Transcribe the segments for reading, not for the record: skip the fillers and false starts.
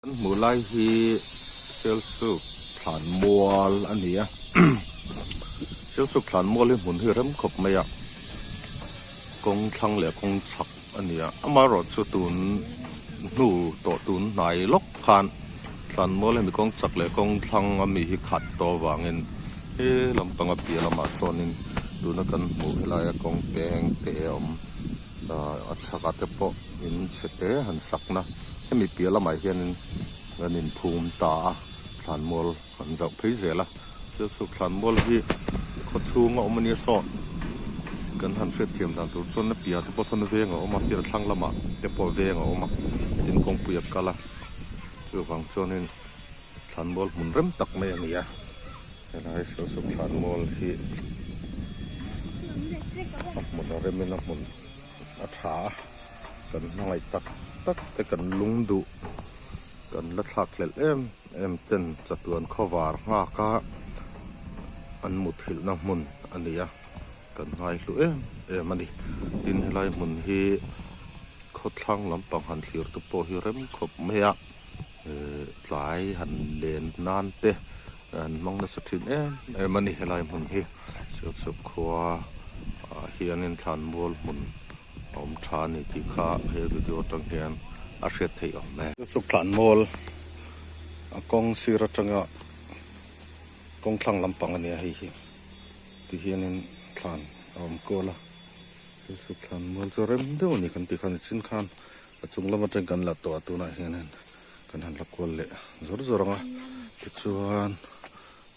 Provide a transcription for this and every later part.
Kan hmuh lai hi Sialsuk thlan mual a ni a, Sialsuk thlan mual hi hmun hi rem khawp mai a, kawng thlang leh kawng chhak a ni a, amaherawh chu tun hnu tawh tun hnai lawk khan thlan mual hemi kawng chak leh kawng thlang a mi hi khat tawh avangin he lampanga piah lamah sawnin tuna kan hmuh helaia kawng peng te a awm. A chhakah te pawh in chhe te han sakna hemi piah lamah hianin an inphum ta a thlanmual an zauh phei zel a Sialsuk thlanmual hi khaw chhunga awm ania saw kan han hriatthiam dan tur chuan a piah te pawh sawn veng a awm a piah thlang lamah te pawh veng a awm a tin kawngpui a kal a chuvang chuanin thlanmual hmun rem tak mai a ni a helai Sialsuk thlanmual hi a hmun a remin a hmun a tha a kan hmangaih tak tak te kan lung duh kan la thlak hlelh em em ten chatuan khawvar nghak a an muthilh na hmun a ni a kan ngaihlu em em a ni tin helai hmun hi khawthlang lampang han thlir te pawh hi rem khawp mai a ehh tlai han len nan te an hmang nasa thin em em a ni helai hmun hi. Sialsuk khua ah hianin thlanmual hmun a awm tha a ni tih kha he video atang hian a hriat theih awm e. Sialsuk thlanmual a kawng sir atanga kawng thlang lampang a nia hei hi ti hianin thlan a awm kual a Sialsuk thlanmual chu rem deuh a ni kan tih khan nichin khan a chung lam atang kan la tawh a tunah hianin kan han la kual leh zawr zawr ang a tichuan.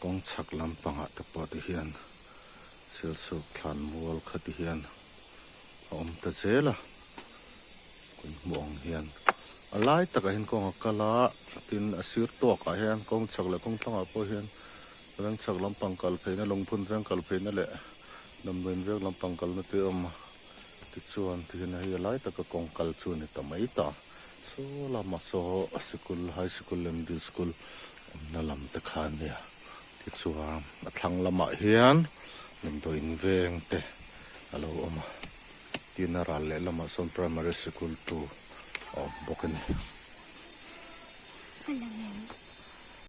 Kawng chhak lampangah te pawh ti hian Sialsuk thlan mual kha ti hian a awm ta zel a, kan hmuh ang hian a lai takah hian kawng a kal a, tin a sir tawkah hian kawng chhak leh kawng thlangah pawh hian veng chhak lampang kal pheina lungphun veng kal pheina leh damdawiin veng lampang kalna te a awm a, tichuan ti hian hei a lai taka kawng kal chu a ni ta mai ta. Saw lamah saw sikul high sikul leh middle school awmna lam te kha a nia tichuan a thlang lamah hian damdawiin veng te a lo awm a tin a ral leh lamah sawn primary sikul tu a awm bawk a ni.